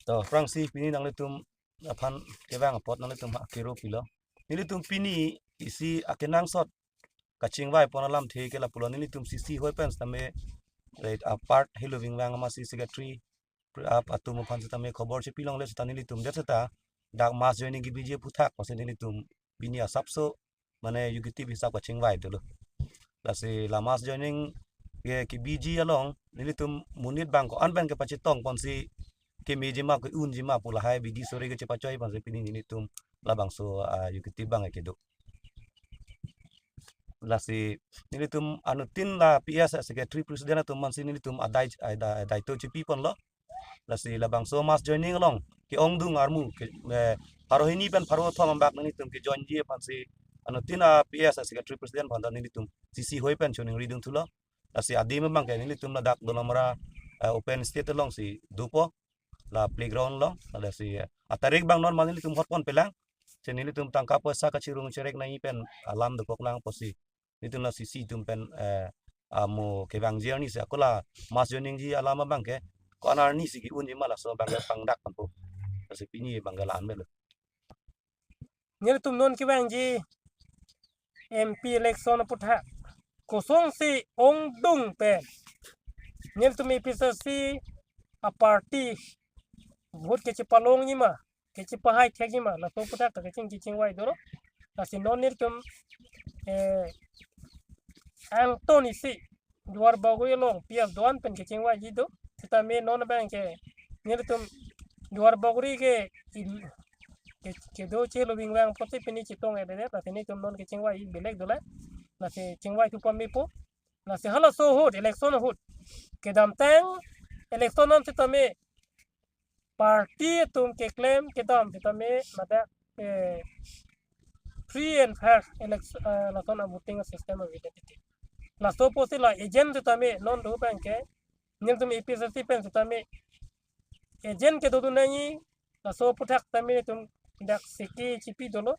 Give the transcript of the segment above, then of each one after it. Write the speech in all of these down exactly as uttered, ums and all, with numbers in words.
To, aphrangsi pini nanglitum aphan kevang apot nanglitum ha kero pilo. Nelitum pini isi akenangsot kachingvai pon alamthe ke lapulo, nelitum C C hoi pen sitame, eh, apart helo vingvang amatsi secretary ap atum aphan sitame khobor chepilongle seta nelitum det seta dak mass joining kebiji aphuthak pusi nelitum pini asapso mane U K T hisap kachingvai dolo. Lasi la mass joining ke kebiji along nelitum monit abang ko-an pen kepachetong ponsi kemejima ke-unjima pu lahai bidi sore kechepachoi ponsi pini nelitum labangso, ah, U K T abang kedo. Lasi nelitum anuttin la P S secretary president atum aphansi nelitum adai, adai, adai to chepi ponlo. Lasi labangso mass joining along ke-ongdung armu ke, eh, pharo hini pen pharo thom ambak nelitum kejoinji aphansi anuttin a P S secretary president aphan ta nelitum C C hoi pen choningri dun thulo. Lasi adim abang ke nelitum ladak Dolamara, eh, open stage alongsi dopo, la playground along. Lasi, eh, atarik abang non ma nelitum hot ponpelang. Si nelitum tangka poisa kachirung cherek nangji pen alam dokok lang pusi nelitum la C C atum pen, eh, amo kevangji arnisi ako la mass joining ji alam abang ke ko-an arnisi ke-unjima laso abang ke pangdak ponpo. Lasi pini abang ke la-an melo. Nelitum non kevangji M P election aphuthak kosonsi ongdung pen nelitum A P H L C a party vote kechepalongjima, kechepahai thekjima, laso aphuthak ta kaching kachingvai dolo. Lasi non nelitum, eh, angton isi Duarbagori along P S doan pen kachingvaiji do. Sitame non abang ke nelitum Duarbagori ke il-, ke, kedo chelo vingvang apotsi pini chetong avedet, lasi nelitum non kachingvai belek dolang. Lasi chingvai thu pame po. Lasi halaso ahut, election ahut kedamtang election an sitame party atum keklem kedam sitame ladak, eh, free and fair election, eh, lason a voting system avedet titi. Laso apotsi la agent sitame non do abang ke nelitum A P H L C pen sitame agent kedodun nangji, laso aphuthak tame nelitum dak siki chipi dolo.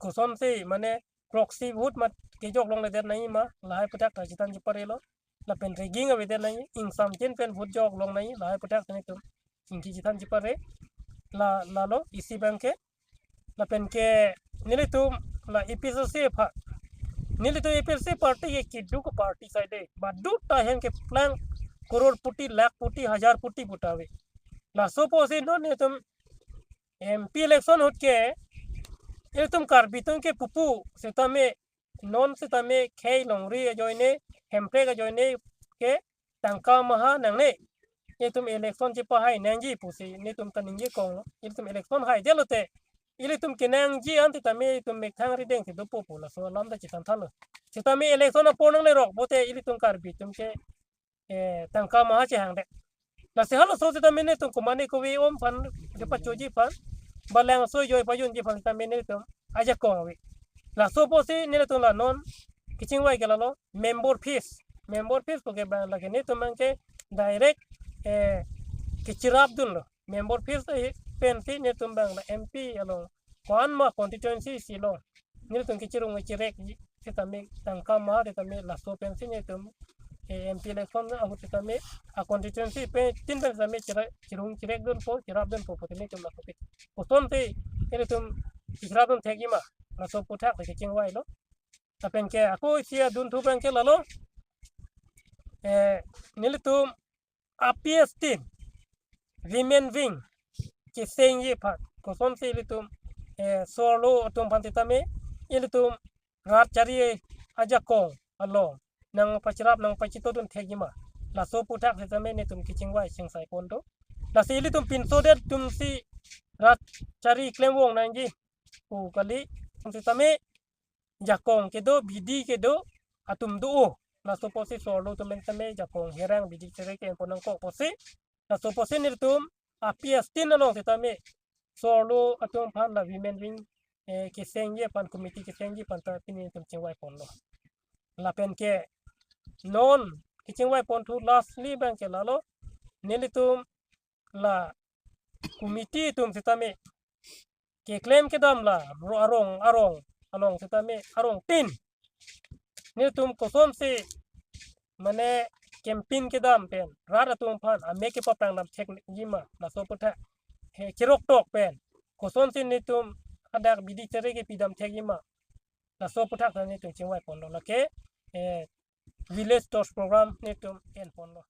Kosonsi mane proxy vote ma kejok longledet nangji ma, lahai aphuthak ta chethan cheparelo. Lapen rigging avedet nangji, ingsamjin pen vote jok long nangji, lahai aphuthak ta nelitum chingki chethan chepare. La, lalo isi abang ke. Lapen ke nelitum la A P H L C aphan, nelitum A P H L C party ke keduk party saide, badu ta ahem keplang, crore poti, lakh poti, hajar poti puta ave. Laso apotsi non nelitum M P election ahut ke ilitum Karbi atum ke pupu sitame, non sitame khei longri ajoine, hemprek ajoine ke tangka maha nangne, ilitum election chepahai nangji pusi nelitum ta ningje konglo. Ilitum election haidetlo te ilitum kenangji an sitame ilitum methang rideng si dopo pu laso alam ta chethan thanlo. Sitame election apor nanglerok pote ilitum Karbi atum ke, eh, tangka maha chehangdet. Lasi halaso sitame nelitum komane kove om aphan kepachoji aphan, balangso joi pajunji aphan sitame nelitum ajakong ave. Laso apotsi nelitum la non kachingvai ke lalo member fees. Member fees pu ke abang lake nelitum abang ke direct, eh, kachirapdunlo. Member fees, eh, pensi nelitum abang la M P along ko-an ma constituency si along nelitum kachirung kachirekji sitame tangka maha sitame laso pensi nelitum, eh, M P election ahut sitame a constituency pen tin pen sitame chira-, chirung chirekdunpo, chirapdunpo pusi nelitum laso pen. Kosonsi ilitum chirapdun thekjima, laso aphuthak si kachingvailo. Lapen ke ako isi adunthu abang ke lalo, eh, nelitum a P S tin women wing kesengji aphan kosonsi ilitum, eh, so-arlo atum aphan sitame ilitum rat chari ajakong along nangpachirap nangpachitodun thekjima, laso aphuthak sitame nelitum kachingvai chingsai pon do. Lasi ilitum pinso det atumsi rat chari klem vong nangji pu kali, sitame jakong kedo, bidi kedo atum do-o. Laso apotsi so-arlo atum pen sitame jakong herang bidi chere ke-en pon nangkok apotsi, laso apotsi nelitum a P S tin along sitame so-arlo atum aphan la women wing, eh, kesengji aphan, committee kesengji aphan ta pini nelitum chingvai ponlo. Lapen ke non kachingvai ponthu lastly abang ke lalo, nelitum la committee atum sitame keklem kedam la ro-, arong, arong along sitame arong tin nelitum kosonsi mane campaign kedam pen rat atum aphan amek kepaphrang dam thekji ma, laso aphuthak he cherok tok pen kosonsi netum hadak bidi chere kepi dam thekji ma, laso aphuthak ta netum chingvai ponlo. Lake, eh, village torch program netum en ponlo.